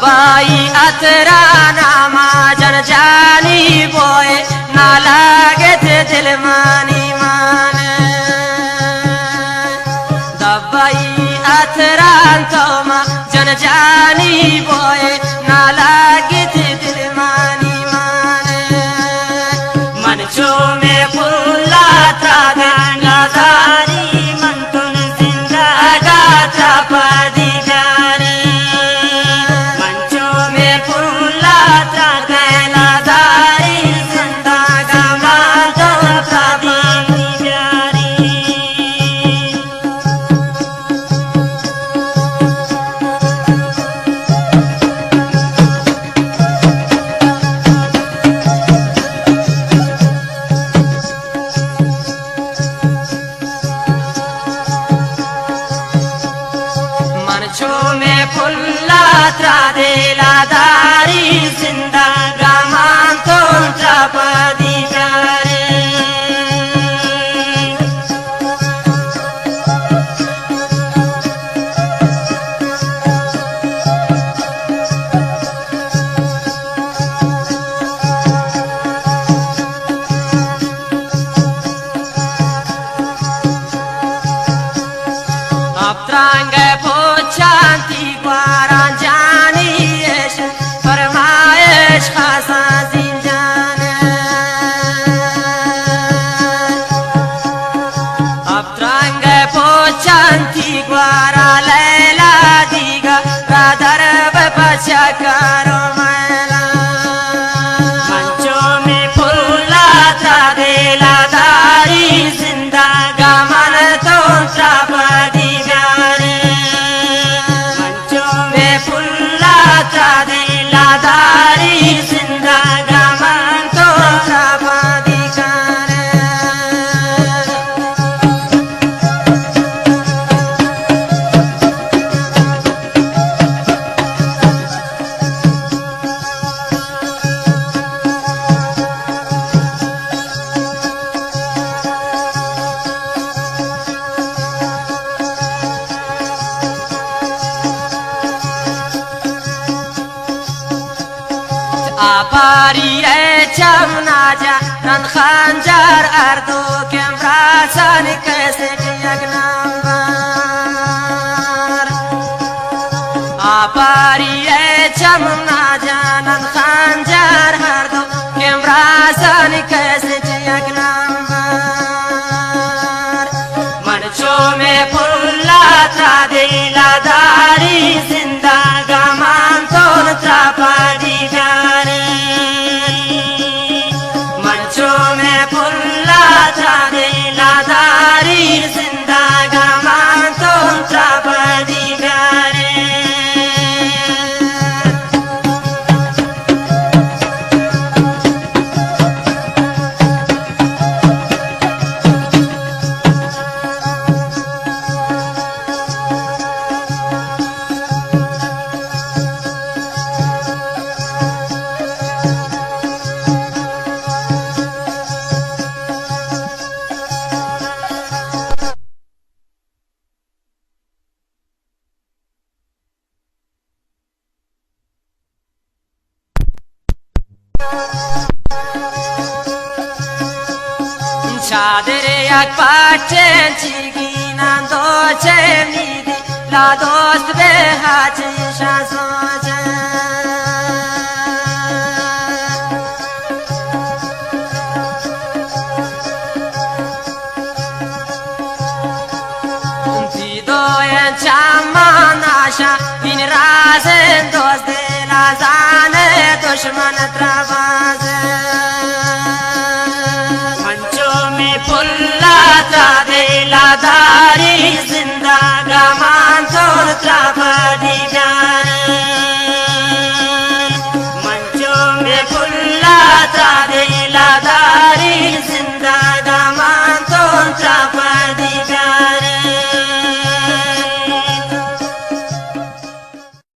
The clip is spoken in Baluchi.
بائی عطران ما جن جانی بوئے، نہ لگت دل مانی مان۔ دبئی عطران تو ما جن جانی بوئے، نہ لگت دل مانی مان۔ من چو میں پھلا ترا دے لا داری، من تون زندگا ترا پدی داری۔ من چو میں پھلا ترا دے لا داری، زندگا من تون ترا پدی داری۔ من چو میں پھلا ترا دے لا داری، زندگا من تون ترا پدی داری۔ اب ترانگ پوچانتی گواران جانی اش، فرمائش خاصا زین جان۔ اب ترانگ پوچانتی گوارا لیلا دیگا، را در بپچا کارو میلا۔ من چو میں پھلا ترا دے لا داری، زندگا من تون ترا پدی داری۔ من چو میں پھلا ترا دے لا داری، زندگا من تون ترا پدی داری۔ آپاری اے چمنا جا نن خنجر، ہر دو کیم براسانی کیسٹ یک نمبر۔ آپاری اے چمنا جا نن خنجر، ہر دو کیم براسانی کیسٹ یک نمبر۔ من چو میں پھلا ترا دے لا داری، زندگا من تون ترا پدی داری۔ من چو میں پھلا ترا دے لا داری، زندگا من تون ترا پدی داری۔ چادر یک پاٹیں چیگی نان دو چے میدی، لا دوست بے حاجی شاہ سوچے۔ تی دوئیں چماں ناشاں، این رازیں دوست دل ءَ زانئے، دشمن ترا باز۔ من چو میں پھلا ترا دل ءَ داری، زندگ ءَ من تو ترا پدی داری۔ من چو میں پھلا ترا دل